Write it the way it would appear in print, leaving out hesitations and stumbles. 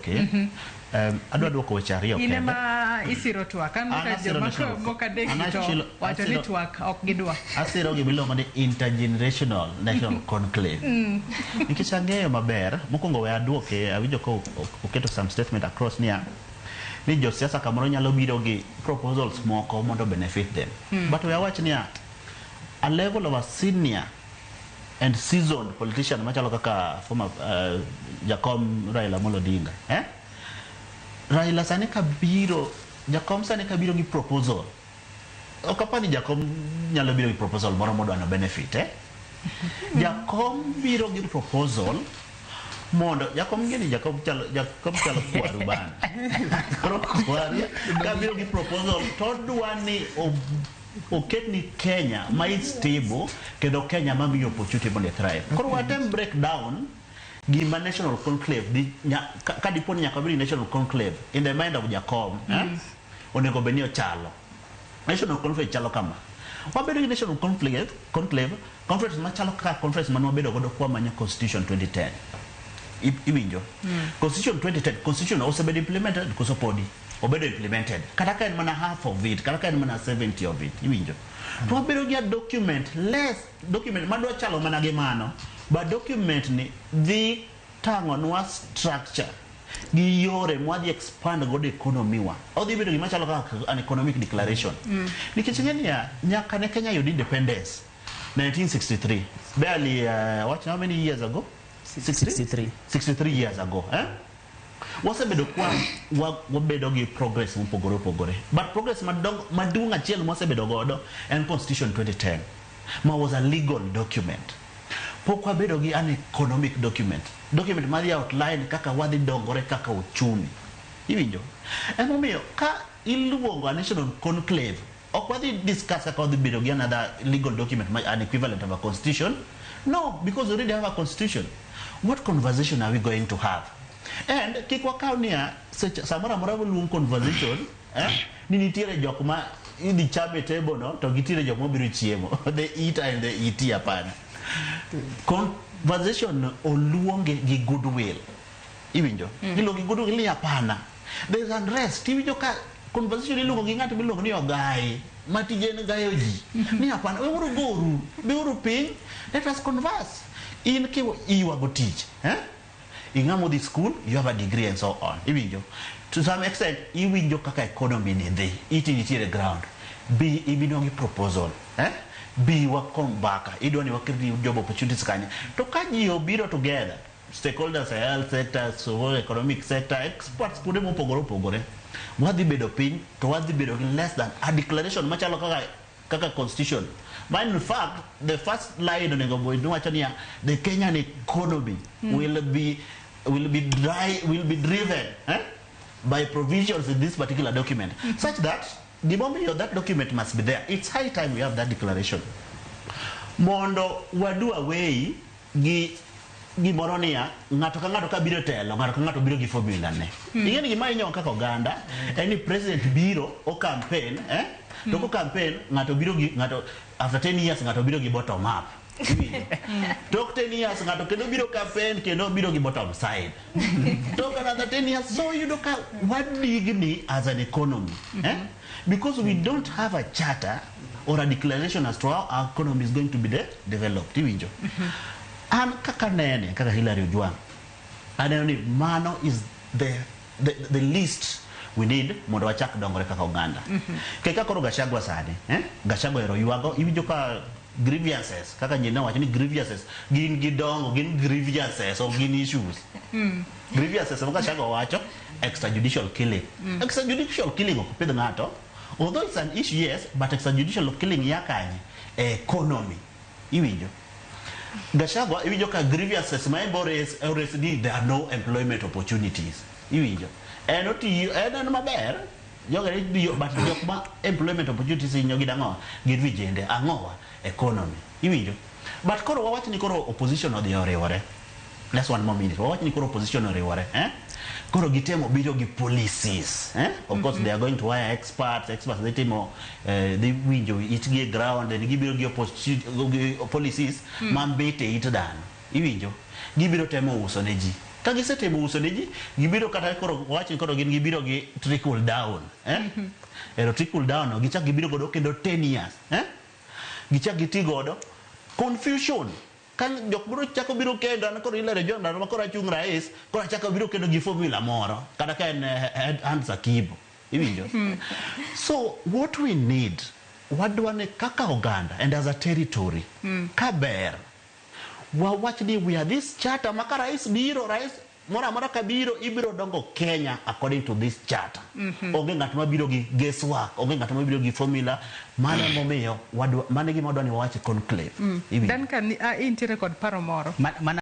Okay. Adwa duoko weche ariyo In kende. ema isiro twak. An An ka asiro joma national- moko adek an to wacho ni twak ok gidwa. Asiro gima iluongo ni intergenerational national conclave. Nikech ang'eyo maber, mokwongo we aduoke, awinjo ka oketo some statement across niya, ni josiasa kamoro nyalo biro gi proposals moko mondo benefit them. But we awach niya, a level of a senior and seasoned politician machalo kaka former Jakom Raila Amolo Odinga, eh? Raila sani kabiro, Jakom sani kabiro gi proposal. Ok apar ni Jakom nyalo biro gi proposal moro modwano benefit, eh? Jakom biro gi proposal mondo Jakom ng'e ni Jakom chalo kwaru bana. Koro kwaru kabiro gi proposal to odwa ni oket ni Kenya ma is stable kendo Kenya ma miyo opportunity mondo thrive. Koro watem break down gima national conclave di, ka dipo ni nyaka bed ni national conclave in the mind of Jakom, eh? Onego bed ni ochalo. National conclave chalo kama. Wabedo gi national conclave conference machalo kaka conference mane wabedo godo kwa manyo constitution 2010. Iwinjo? Constitution 2010, constitution osebedo implemented koso podi? Obedo implemented. Kata ka en mana half of it, kata ka en mana 70 of it, iwinjo? To wabedo gi a document, less document madwa chalo mana gi mano, but document ni dhi tang'onwa structure gi yore mwadhi expand godo economy wa. Odhi bedo gima chalo kaka an economic declaration. Nikech ing'e niya, nyaka ne Kenya yud independence 1963, barely what, how many years ago? 63. 63 years ago, eh? Wasebedo kwa wabedo gi progress mopogore opogore. But progress madongo maduong' achiel mwasebedo godo en Constitution 2010, ma was a legal document. Pok wabedo gi an economic document. Document madhi outline kaka wadhi dongore kaka uchumi. Iwinjo? Emomiyo ka iluongo a national conclave, ok wadhi discuss kaka wadhi bedo gi another legal document, an equivalent of a constitution. No, because we already have a constitution. What conversation are we going to have? And kik wakaw niya, samoro amora waluong conversation, eh, ni nitiere jok ma idhi cham e table no, to gitiere jok mabiro chiemo. The eater and the eatee, hapana. Conversation oluonge gi goodwill. Iwinjo? Iluonge gi goodwill ni hapana. There is unrest. Iwinjo ka conversation iluongo gi ng'at miluongo ni ogai, ma tije en gayo ji. Ni hapana, weuru goru, biuru piny, let us converse. In ki iywago tich, eh? Ing'amo dhi school, you have a degree and so on. Iwinjo? To some extent, iwinjo kaka economy ni dhi, iti nitiere ground. Bi ibino gi proposal, eh? Bi wakombaka, idwa ni waket job opportunities kanye. To ka ji obiro together, stakeholders e health sector, so economic sector, experts kuonde mopogore opogore, wadhi bedo piny to wadhi bedo gi less than a declaration machalo kaka constitution. Ma in fact, the first line onego bed ni wacho niya, the Kenyan economy will be driven, eh, by provisions in this particular document, such that gimomiyo that document must be there. It's high time we have that declaration. Mondo wadu away gi gimoro niya, ng'ato ka ng'ato ka biro telo, ng'ato ka ng'ato biro gi formula ne. Ing'e ni gima hinyowa kaka oganda en ni president biro o campaign, eh? To ko campaign, ng'ato biro gi ng'ato after 10 years ng'ato biro gi bottom up. Iwinjo? Tok 10 years ng'ato kendo biro campaign kendo biro gi bottom side. Tok another 10 years, so yudo ka wadigni as an economy. Eh? Because we don't have a charter or a declaration as to how our economy is going to be developed. Iwinjo? An kaka nene, kaka Hillary Ojwang', aneno ni mano is the least we need mondo wachak dongore kaka oganda. Kaka koro Gachagua sani, eh? Gachagua ero ywago, iwinjo ka grievances, kaka nyine wacho ni grievances, gin gidongo, gin grievances, ok gin issues. Grievances ma Gachagua wacho, extrajudicial killing. Extrajudicial killing ok pidh ng'ato, although it's an issue, yes, but extrajudicial killing ya kanye? E economy. Iwinjo? Gachagua iwinjo ka grievances ma en ores ni there are no employment opportunities. Iwinjo? En otiyo, en maber, jogo ne tiyo, but jok ma employment opportunities hinyo gin ang'o? Gin vijende. Ang'owa? Economy. Iwinjo? But koro wawach ni koro opposition odhi oriwore. Just one more minute. Wawach ni koro opposition oriwore. Eh? Koro gitemo biro gi policies. Eh? Of course they are going to hire experts. Experts dhi timo, dhi winjo itgi e ground and gibiro gi gi policies mambit e it dhano. Iwinjo? Gibiro temo uso ne ji. Ka gisetemo uso ne ji, gibiro kata koro wach ni koro gin gibiro gi trickle down. Eh? Ero trickle down no, gichak gibiro godo kendo 10 years. Eh? Gichak giti godo. Confusion. Ka jok biro chako biro kendo an koro ilero jo ndalo ma koro achung' rais, koro achako biro kendo gi formula moro. Kata ka en Hans Akibo. Iwinjo? So what we need, wadwa ni kaka oganda and as a territory, ka ber, wawach ni we are this charter ma ka rais biro, rais moro amora ka biro, ibiro dongo Kenya according to this charter. Onge ng'at mabiro gi guesswork, onge ng'at mabiro gi formula. Mano emomiyo wadwa, mano e gima wadwa ni wawach e conclave. Iwinjo? Duncan, intiere kod paro moro. Mana